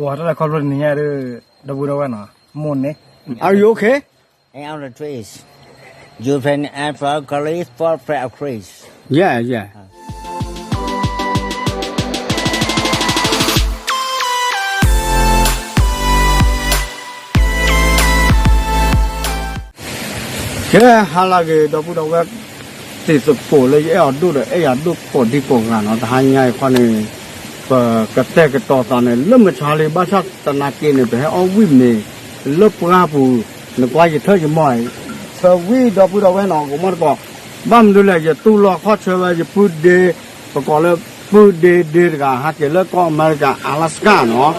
ဝၤတၢ်ခီဖျိတနံၤညါဒီး ဒီပုၢ်ဒီဝဲၢ်နီၤ မိၢ်န့ၣ် Are you okay? And on the trees. You can add for colors for fair trees. Yeah, yeah. ကဲ ဟါလၢအဂ့ၤ ဒီပုၢ်ဒီဝဲၢ် တံၤသကိးလၢယအဲၣ်အီၤဒိၣ်ဒီး အဲၣ်ယၤဒိၣ်ကိးဒံကိးဂၤနီၤ တဟါညါအံၤခီန့ၣ် ပကတဲာ်ကတီၤသးန့ၣ် လၢမုၢ်ဆါလံ ဘၣ်ဆၣ်သနာ်က့န့ၣ် ပဟဲအီၣ်ဝံၣ်မ့ၤ လၢပှၢ်ပူၤ နကွၢ်ယထၢၣ်ယမီၢ်အံၤ ဆၢဝံၣ်ဒီပုၢ်ဒီဝဲၢ်နီၤ ကမီၢ်တကိး ဘၣ်မနုၤလဲၣ် ယတူၢ်လိာ်ခီၣ်ဆၢဝဲယပုၢ်ဒ့ ပကိးလၢပုၢ်ဒ့ဒ့တဂၤ ဟဲက့ၤလၢကီၢ်အမဲရကၤ Alaska နီၤ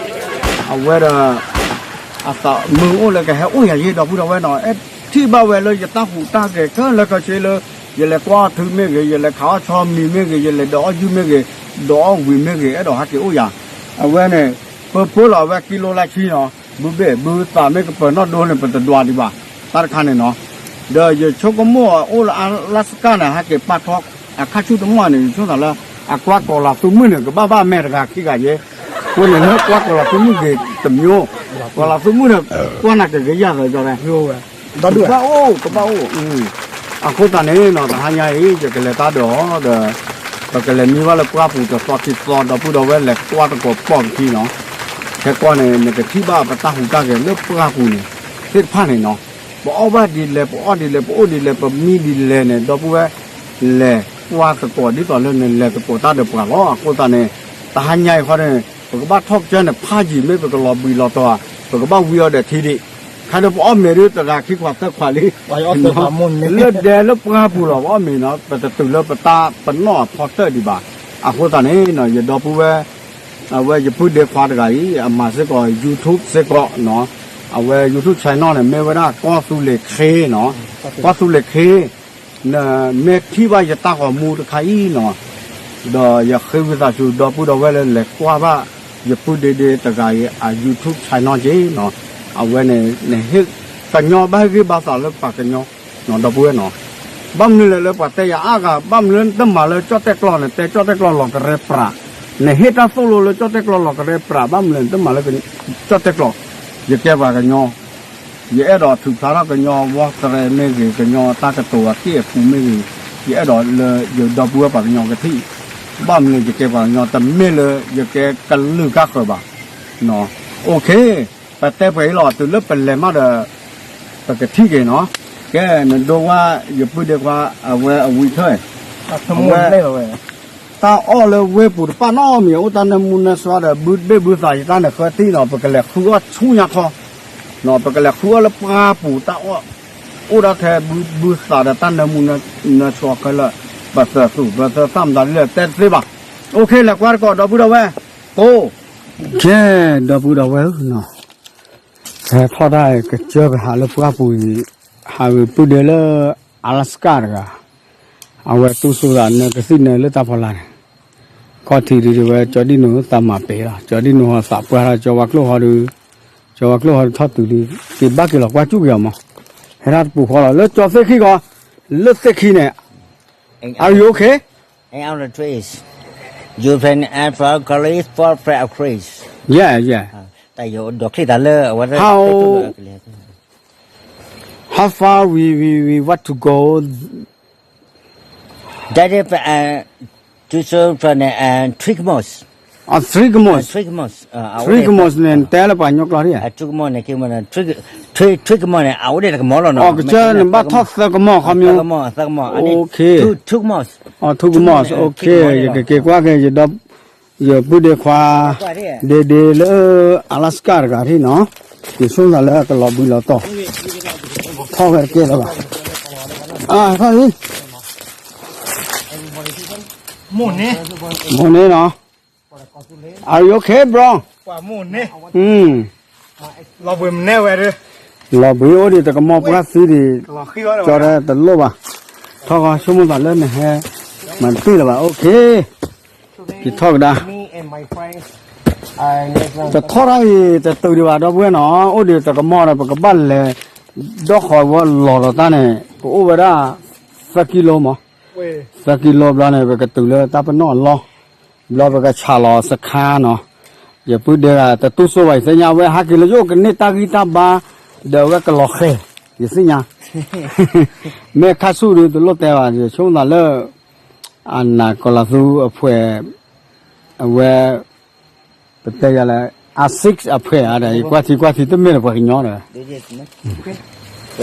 အဝဲဒီး အသးမုာ်အိၣ်လၢကဟဲအိၣ်ယၤယ့ၣ် ဒီပုၢ်ဒီဝဲၢ်နီၤ အဲၣ်ထံၣ်ဘၣ်ဝဲလၢယတၢ်ဟူးတၢ်ဂဲၤခဲလၢာ်ခဲဆ့လၢ ယလဲၤကွၢ်အီၣ်ထုမ့ၢ်ဂ့ၤ ယလဲၤခးအီၣ်ဆီမံၤမ့ၢ်ဂ့ၤ ယလဲၤဒိးအီၣ်ယုၢ်မ့ၢ်ဂ့ၤ ဒိးအီၣ်ဝံၤမ့ၢ်ဂ့ၤ အဲၣ်ဒိးဟဲက့ၤအိၣ်ယၤ အဝဲန့ၣ် ပဖၢလီၤဝဲကံလိလါဆံနီၤ ဘုဘ့ၣ်ဘုသးမ့ၢ်ကပၢၤနီၣ်ဒိန့ၣ် ပတဒွးဒံးဘၣ် တၢ်တခါန့ၣ်နီၤ ဒီးယဆိကမိၣ်အိၣ်လၢ Alaska န့ၣ် ဟဲက့ၤပာ်ထီၣ် အခါဆူၣ်တမီၢ်န့ၣ် ဆိသးလၢ အကွၢ်ကီၤလၤသူမုၢ်န့ၣ် ကဘၣ်ဘၣ်မဲာ်တဂၤခံဂၤယ့ၣ် အဃိန့ၣ်လၢကွၢ်ကီၤလၤသူမုၢ်ဂ့ၤတမျိုး ကီၤလၤသူမုၢ်န့ၣ် ကွၢ်နၤကဂ့ၤယၤသးကီး ကဘၣ်အိၣ် ကဘၣ်အိၣ် အဃိသတးန့ၣ်နီၤ တဟါညါအံၤ ယကလဲၤတၢ်ဒီးအီၤဒီး ပကလဲၤမံဘၣ်လၢပှၢ်ပူၤတသီခံသီ ဒီပုၢ်ဒီဝဲၢ်လဲၤကွၢ်သကိးပိာ်ပခံနီၤ ခဲကီန့ၣ် နကထံၣ်ဘၣ်ပတၢ်ဟူးတၢ်ဂဲၤလၢပှၢ်ပူၤန့ၣ် သ့ၣ်တဖၣ်န့ၣ်နီၤ ပအီၣ်ဘၣ်ဒ်လဲၣ် ပအီၣ်ဒ်လဲၣ် ပအိၣ်ဒ်လဲၣ် ပမံဒ်လဲၣ်န့ၣ် ဒီပုၢ်ဝဲၢ် လဲၤကွၢ်သကိးဒ်သိးလၢနလဲၤသကိးတၢ်ဒီးပှၤလီၤ. အဃိသတးန့ၣ် တဟါညါအံၤဃီန့ၣ် ပကဘၣ်ထီၣ်ကၢန့ၣ် ဖးယံာ်မ့ၢ်ပကလီၤဘှံးလီၤတီၤဧါ ပကဘၣ်ဝံအီၤဒီးထံဒံး ခါဒီးပအီၣ်မ့ၤဒ်တဂၤခံခွးသၢခွးလံ လၢဒဲလၢပှၢ်ပူၤလီၤ ပအီၣ်မ့ၤနီၤ ပတတုၤလၢပတၢ်ပနီၣ်အဖီတၢၣ်ဒံးဘၣ်. အဃိသတးန့ၣ်နီၤ ယဒီပုၢ်ဝဲၢ် အဝဲယပုၢ်ဒ့ခွါတဂၤအံၤ အမၤစ့ၢ်ကီး YouTube စ့ၢ်ကီးနီၤ အဝဲ YouTube channel န့ၣ် မ့ၢ်ဝဲဒၣ်ကီၢ်သူလ့ၤခ့နီၤ ကီၢ်သူလ့ၤခ့ နမ့ၢ်ထံၣ်ဘၣ်ယတၢ်ဂီၤမူတခါအံၤနီၤ ဒီးယဃ့ဝံသးစူၤ ဒီပုၢ်ဒီဝဲၢ်လၢလဲၤကွၢ်ဘၣ် ယပုၢ်ဒ့ဒ့တဂၤအံၤ အ YouTube channel က့နီၤ အဝဲန့ၣ် နဟ့ၣ်ကညီဘၣ်ဟ့ၣ်ဂံၢ်ဘါသးလၢပှၤကညီနီၤ ဒီပုၢ်ဝဲၢ်နီၤ ဘၣ်မနုၤလဲၣ်လၢပှၤတဲယၤအါဂၤ ဘၣ်မနုၤလၢနတမၤလၢကၠီၣ်တဲၣ်ကျီၢ်န့ၣ် တဲကၠီၣ်တဲၣ်ကျီၢ်လီၤကရဲပြး နဟ့ၣ်တၢ်သိၣ်လိလၢကၠီၣ်တဲၣ်ကျီၢ်လီၤကရဲပြး ဘၣ်မနုၤလဲၣ်နတမၤလၢကၠီၣ်တဲၣ်ကျီၢ် ယကဲပှၤကညီ ယအဲၣ်ဒိးထုးဖျါထီၣ်ကညီဝီသရဲမ့ၢ်ဂ့ၤ ကညီတၢ်ကတိၤအက့ၢ်အပူၤမ့ၢ်ဂ့ၤ ယအဲၣ်ဒိးလၢယဒီပုၢ်ဝဲၢ်ပှၤကညီကထံၣ် ဘၣ်မနုၤယကဲပှၤကညီ တမ့ၢ်လၢယကဲကလုာ်ကါဃၢၤဘၣ် OK ပတဲပှဲၤအံၤလီၤ တုၤလၢပလဲၤမးဒီး ပကထံၣ်က့ၤနီၤ ကဲ နဒိဝါ ယပုၢ်ဒ့ခွါ အဝဲအဝံထၢၣ် အဝဲ တၢ်အီၣ်လၢဝ့ၢ်ပူၤတဖၣ်နီတမံၤ အိၣ်တၢ်နၢမူနၢဆှီဒီး ဘုဘ့ၣ်ဘုသး ယတၢ်န့ၣ်ဃၢသံနီၤ ပကလဲၤဃုအီၣ်ဆူညါခီ ပကလဲၤဃုအီၣ်လၢပှၢ်ပူၤတၢ်အီၣ် အိၣ်ဒၣ်ထဲဘုဘုသးဒီးတၢ်နၢမူနၢဆှီခဲလၢာ် ပသၢသူၣ် ပသၢသၣ်မတၤဒ်လဲၣ် တဲတသ့ဘၣ် OK လဲၤကွၢ်တကိး ဒီပုၢ်ဒီဝဲၢ် ကိး ကဲ ဒီပုၢ်ဒီဝဲၢ်ဧၢနီၤ ဟဲထီၣ်တၢ်ကစၢၢ်ကဟးလၢပှၢ်ပူၤအံၤ ဟးဂ့ၤပုၢ်ဒ့လၢ Alaska တဂၤ အဝဲတူၢ်စိသးနၢကသံၣ်နၢလၢတၢ်ဖီလာ်န့ၣ် ခီၣ်ထံးဒ်ဝဲ ကၠီဒံၣ်နိသးမၤပ့ၤလီၤ ကၠီဒံၣ်နိဟီသးပှၢ်ထီၣ် ကၠီဝါကျိၣ်ဟီဒီး ကၠီဝါကျိၣ်ဟီဒီးထီၣ်တုၤလံ က့ၤဘၣ်က့ၤလီၤကွၢ်စူၣ်က့ၤအီၤမး ဟဲထီၣ်တပူၤဃီလီၤ လၢကၠီသ့ၣ်ခံဂီၤ လၢသ့ၣ်ခံန့ၣ် Are you okay? And on the trees. You can add for colors for fair trees. Yeah, yeah. တၢ်ယိၤဒိးချံၣ်တၢ်လၢအဝဲ How, how far we, we, we want to go? That is, uh, to so from the, uh, three miles. Oh, three miles. Three miles. Three miles န့ၣ် တဲလၢပှၤကညီကျိာ်ဒ် three miles န့ၣ် ကမီလီၤနီၤ ကစၢၢ်န့ၣ်ဘၣ်ထီၣ်သၢကမီ ခီမီ OK. Two miles. ထူကမီၣ် OK ယကက့ၤကွၢ်က့ၤ ယပုၢ်ဒ့ခွါ ဒ့ဒ့လၢ Alaska တဂၤထံၣ်နီၤ ယဆိကမိၣ်လၢအကလီၤဘှံးလီၤတီၤ ထီၣ်ဝဲတကဲလၢၤဘၣ် အထီၣ်လံ မိၢ်န့ၣ်နီၤ Are you okay, bro? လီၤဘှံးမနဲဝဲ လီၤဘှံးအိၣ်ဒံးတကမီၣ်ပှၢ်သံဒံး ကၠီတၢ်တလိၣ်ဘၣ် ထီၣ်ဃီဆိကမိၣ်သးလၢနဟဲ မၤတပ့ၢ်လၢၤဘၣ် OK က့ၤထီၣ်ကဒါ တထီၣ်တၢ်အံၤ တတုၤဒံးဘၣ် ဒီပုၢ်ဝဲၢ်နီၤ အိၣ်ဒံးတကမီၣ်ဒီး ပကဘၣ်လဲၤ ဒီၣ်ဃီၤဝဲလီၤလီၤတၢ်န့ၣ် ကအိၣ်ဝဲဒၣ် သၢကံလိမး သၢကံလိဘျီန့ၣ် ပကတုၤလၢတၢ်ပနီၣ်အလီၢ် ဘျီပကဆးလီၤစခါနီၤ ယပုၢ်ဒ့ဂၤတတူၢ်စိဘၣ် ယသ့ၣ်ညါ အဝဲဟဲက့ၤလၢယအိၣ်ကန့ၢ်တၢ်ဂံၢ်တၢ်ဘါ ဒီးအဝဲကလီၤဃဲၤ ယသ့ၣ်ညါ မ့ၢ်ခါဆူၣ်ဒီးတလိၣ်တဲဘၣ် ယဆိကမိၣ်သးလၢ အနၢ်ကီၢ်လၤသူအဖှဲး အဝဲ ပတဲယၤလၢ အ six အဖှဲးဧါဒီး ယကွၢ်ထံကွၢ်ထံတမ့ၢ်လၢပှၤကညီဒီး ဟဲလၢကၠီသ့ၣ်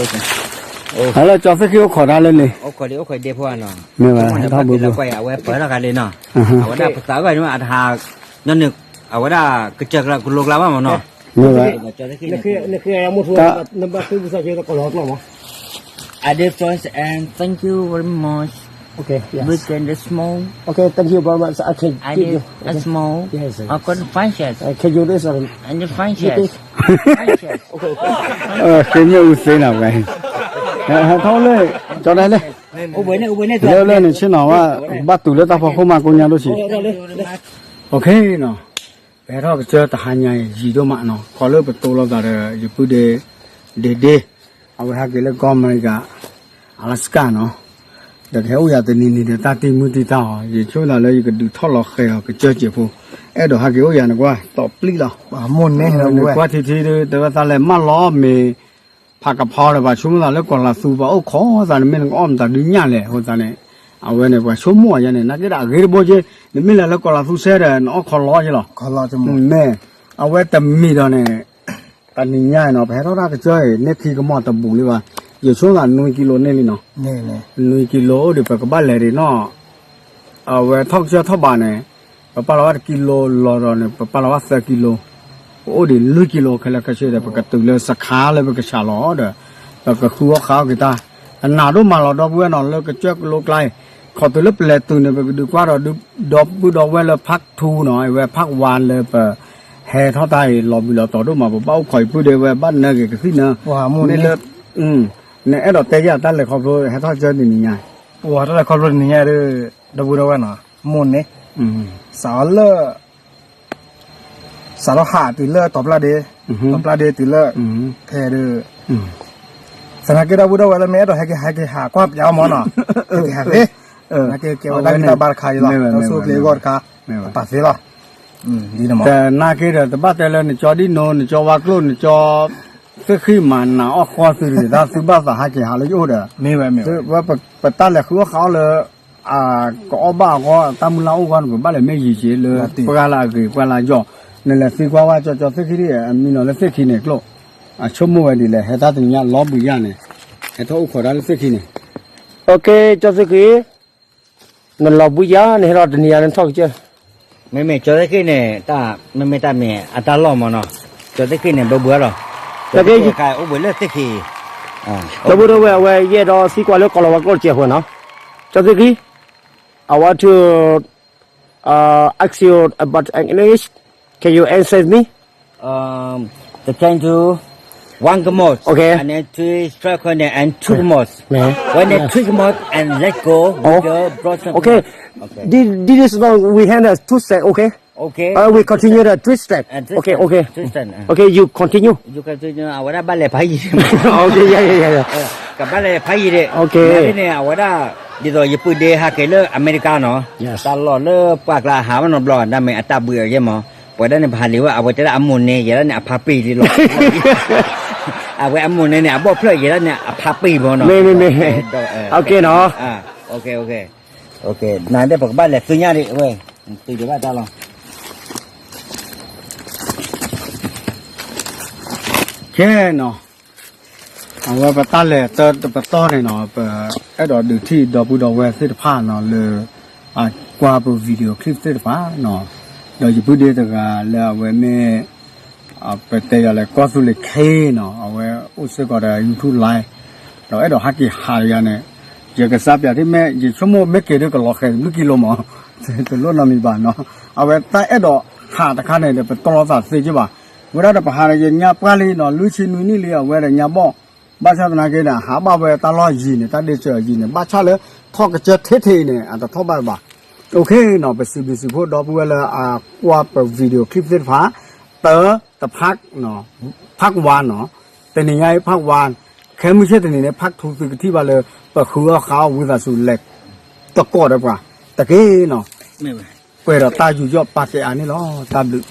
ခံအိၣ်ခိးတၢ်လၢန့ၣ် မ့ၢ်ဘၣ် ဟဲထီၣ်ဘိဘိ အဝဲပၢၤထီၣ်ခါလံနီၤ အဝဲဒၣ်ပသးအဂီၢ်န့ၣ် အတဟး ညီနုၢ် အဝဲဒၣ်ကစၢၢ်ကလိကလါဘၣ်မးနီၤ မ့ၢ်ဘၣ် တၢ် I did first and thank you very much. Okay, yes. We can the small. Okay, thank you very much. I can I give did you. A Okay. small. Yes, yes. I got five checks. Uh, can you this one? And the five You checks. This. Five checks. Okay, okay. ဃ့မ့ၢ်အူသ့နီၤဝဲ ဟဲထီၣ်လၢ ကၠီဒၣ်လဲၣ် Ubene, ubene. လၢလၢန့ၣ်ဆ့ၣ်နီၤဝဲ ကဘၣ်တုၤလၢတၢ်ဖီခိၣ်မးကိးညါဒိၣ်ဆံး Okay နီၤ ပဟဲထီၣ်ကစၢၢ်တဟါညါအံၤ ယံာ်ဒိၣ်မးနီၤ ခီလၢပတိလီၤသးဒီး ယပုၢ်ဒ့ ဒ့ဒ့ အဝဲဟဲက့ၤလၢကီၢ်အမဲရကၤ Alaska နီၤ ဒီးကဟဲအိၣ်ယၤတနံၤနံၤဒီးတၢ်တံၢ်မုၢ်တံၢ်တၢ်အီၤ ယဆိကမိၣ်သးလၢယကဒုးထီၣ်လီၤဃဲၤအီၤကစၢၢ်စဲးဖိ အဲၣ်ဒိးဟဲက့ၤအိၣ်ယၤန့ၣ်ကွၢ် တီးပျံၣ်လီၤ ကွၢ်ထံထံဒီး တဲဝဲသးလဲၣ် မၢလီၤမ့ၢ် ဖးကဖီဒီး ပှၤဆိကမိၣ်သးလၢကီၢ်လၤသူ ပှၤအိၣ်ခိးသးန့ၣ် မ့ၢ်နကအီၣ်မတၤဒုညၣ်လဲၣ် အဃိသတးန့ၣ် အဝဲန့ၣ် ပှၤဆိကမိၣ်အီၤယဲန့ၣ် နာ်က့ဒီးအဂ့ၤတဘိက့ နမ့ၢ်လဲၤလၢကီၢ်လၤသူစဲဒီး နအီၣ်ခိးလီၤက့လီၤ မ့ၢ် အဝဲတမံၤဒီးန့ၣ် တနံၤညါအံၤနီၤ ပဟဲထီၣ်တၢ်ကစၢၢ်အံၤ န့ၢ်ခံကမီၤတဘူးလံဘၣ် ယဆိကမိၣ်သးနွံကံလိန့ၢ်လံနီၤ နွံကံလိအိၣ်ဒီး ပကဘၣ်လဲၤဒံးနီၤ အဝဲထီၣ်ကစၢၢ်ထီၣ်ဘးန့ၣ် ပပာ်လီၤဝဲတကံလိလီၤဒီးန့ၣ် ပပာ်လီၤဝဲသၢကံလိ ပအိၣ်ဒံးလွံၢ်ကံလိခဲလၢာ်ခဲဆ့ဒီး ပကတုၤလၢစခါလၢပကစှၤလီၤဒီး ပကဃုအီၣ်ဃုအီၣ်က့ၤတၢ် အနၢ်ဒိၣ်မးလီၤ ဒီပုၢ်ဝဲၢ်နီၤ လၢကစၢၢ်ကလိကျါအံၤ ခီတုၤလၢပလဲၤတုၤန့ၣ် ပကဒုးကွၢ်ဒီး ဒီပုၢ်ဒီဝဲၢ်လၢ part two နီၤ အဝဲ part one လၢပဟဲထီၣ်တၢ်အံၤ လီၤဘှံးလီၤတီၤဒိၣ်မး ပဘၣ်အိၣ်ခိးယပုၢ်ဒ့ဝဲ ဘၣ်နၢဂ့ၤကသံၣ်နၢ မ့ၢ်လၢ နအဲၣ်ဒိးတဲယၤတၢ်လဲၤခီဖျိဟဲထီၣ်ကစၢၢ်တနံၤညါ ပှၤတၢ်လဲၤခီဖျိတနံၤညါဒီး ဒီပုၢ်ဒီဝဲၢ်နီၤ မိၢ်န့ၣ် စးအီၤလၢ စးထီၣ်ဟးတုၤလၢတီၤပျၢ်ဒ့ တီၤပျၢ်ဒ့တုၤလၢ ဖဲဒီး သနာ်က့ဒီပုၢ်ဒီဝဲၢ်လၢမ့ၢ်အဲၣ်ဒိးဟဲက့ၤဟးက့ၤဟးကွၢ်ပျးအီၤမးနီၤ ဟဲက့ၤဟးသ့ သနာ်က့ကဲဝဲဒၣ်ဂံၢ်တၢ်ဘါတခါအံၤလီၤ တၢ်ဆိၣ်ဂ့ၤအဂီၢ်တခါ ပာ်သ့လီၤ တနာ်က့ဒီး တဘၣ်တဲလၢနကၠီဒံၣ်နိ နကၠီဝါကျိၣ် နကၠီ သ့ၣ်ဃံၣ်မၤနးအီၣ်ဃီသုတဂ့ၤ တၢ်သုဘၣ်သးဟးက့ၤဟးလၢယအိၣ်ဒီး ဝဲပတၢ်လဲၤဃုအီၣ်ဃုအီၣ်လၢ အကအီၣ်ဘၣ်အဂီၢ် တၢ်မုၢ်လၢ်အိၣ်ဂီၢ်န့ၣ် ပဘၣ်လဲၤမ့ၢ်ယံၤက့ၤလၢ ပှၢ်လၢအဂ့ၤ ပှၢ်လၢအယီၢ် နလဲၤသံကွၢ်ဝဲကၠီကၠီသ့ၣ်ခံဒ် အမံၤနီၤလၢသ့ၣ်ခံန့ၣ်ကျိၣ် အဆိကမိၣ်ဝဲဒ်လဲၣ် ဟဲတၢ်တနံၤညါလီၤဘှံးယၤန့ၣ် ဟဲထီၣ်အိၣ်ခိးတၢ်လၢသ့ၣ်ခံန့ၣ် ကၠီသ့ၣ်ခံ နလီၤဘှံးယၤ နဟဲထီၣ်တနံၤညါ နထီၣ်ကစၢၢ် မ့မ့ၢ်ကၠီသ့ၣ်ခံန့ၣ် တၢ်မ့မ့ၢ်တၢ်မ့ၢ်အတၢ်လီၢ်မးနီၤ ကၠီသ့ၣ်ခံန့ၣ် ဘၢဘှံးလီၤ ကၠီသ့ၣ်ခံခါအိၣ်ဘှံးလၢသ့ၣ်ခံ ဒီပုၢ်ဒီဝဲၢ် အဝဲယအဲၣ်ဒိးသံကွၢ်လၢကီၢ်လီၤဝါကျိၣ်တစဲးဖိနီၤ ကၠီသ့ၣ်ခံ I want to uh, ask you about English. Can you answer me? Um, the plan to one more. Okay. And then three strike and two more. When they three more and let go, we go blossom. Okay. Okay. This, this is not we have a two step. Okay. Okay. Uh, we continue the three step. And three Okay. step. Okay. Three step. Uh. Okay. You continue. You continue. အဝဲဒၣ်ဘၣ်လဲၤဖးယံၤ Okay. Yeah. Yeah. Yeah. Yeah. ကဘၣ်လဲၤဖးယံၤဒံး Okay. န့ၣ် အဝဲဒၣ် ဒ်သိးယပုၢ်ဒ့ဟးက့ၤလၢအမဲရကၤနီၤ Yes. တၢ်လီၢ်လၢပှၢ်ကျါဟးဘၣ်နီတဘျီ ဒ်မ့ၢ်အတၢ်ဘှံးအီၤယဲမး ပဝဲဒၣ်န့ၣ် ပဟးလံဝဲ အဝဲတဲဒၣ်အမိၢ်န့ၣ် ယဲဒၣ်န့ၣ် အဖါပ့ၢ်လံလီၤ အဝဲအမိၢ်န့ၣ်န့ၣ် အဘီၣ်ဖျၢၣ် ယဲဒၣ်န့ၣ် အဖါပ့ၢ်မးနီၤ မ့ၢ် မ့ၢ် မ့ၢ် Okay နီၤ Okay. နဒဲးပကဘၣ်လဲၤသုညါဒံး ဝဲ သုဒံးဘၣ်တၢ်လီၤ ကဲနီၤ အဝဲပတၢ်လဲၤတၢ်တပတီၢ်န့ၣ်နီၤ ပအဲၣ်ဒိးဒုးထံၣ်ဒီပုၢ်ဒီဝဲၢ်သ့ၣ်တဖၣ်နီၤ လၢ အကွၢ်ပ video clip သ့ၣ်တဖၣ်နီၤ ဒီးယပုၢ်ဒ့တဂၤလၢအဝဲမ့ၢ် ပတဲယၤလၢကီၢ်သူလ့ၤခ့နီၤ အဝဲအိၣ်စ့ၢ်ကီးဒီး YouTube live ဒီးအဲၣ်ဒိးဟးက့ၤဟးယၤန့ၣ် ယကစၢ်ပျးထံၣ်မ့ၢ် ယဆိကမိၣ်မ့ၢ်က့ၤဒ်ကလီၤဃဲၤလွံၢ်ကံလိမး တလိၣ်နီတမံၤဘၣ်နီၤ အဝဲတၢ်အဲၣ်ဒိးဟးတခါန့ၣ်ဒီး ပတီၢ်လိာ်သးသ့က့ဘၣ် ဝဲဒၣ်ဒီးပဟးဒီးယညါပှၢ်လံနီၤ လွံၢ်ဆံနွံနံၣ်လံ အဝဲဒီးညါဘီၣ် ဘၣ်ဆၣ်သနာ်က့ဒီး ဟးဘၣ်ဝဲတၢ်လီၢ်ယံၤန့ၣ် တၢ်ဒ့စၢၤယံၤန့ၣ် ဘၣ်ဆၣ်လၢ ထီၣ်ကစၢၢ်ထဲထဲအံၤန့ၣ် အတထီၣ်ဘၣ်ဘၣ် Okay နီၤ ပစံးဘျုးစံးဖှိၣ်ဒီပုၢ်ဝဲၢ်လၢအကွၢ်ပ video clip သ့ၣ်တဖၣ် တၢ တဖး part one နီၤ တနံၤညါအံၤ part one ခဲမုၢ်ဆ့ၣ်တနံၤန့ၣ် part two သုကထံၣ်ဘၣ်လၢ ပဃုအီၣ်ဃုအီၣ်ဝံသးစူၤလဲၤ တကိးဒီးပှၤ တက့ၢ်နီၤ ပှဲၤဒီးတၢ်ယူးယီၣ်ပာ်ကဲအါန့ၣ်လီၤ တၢ်ဘျုး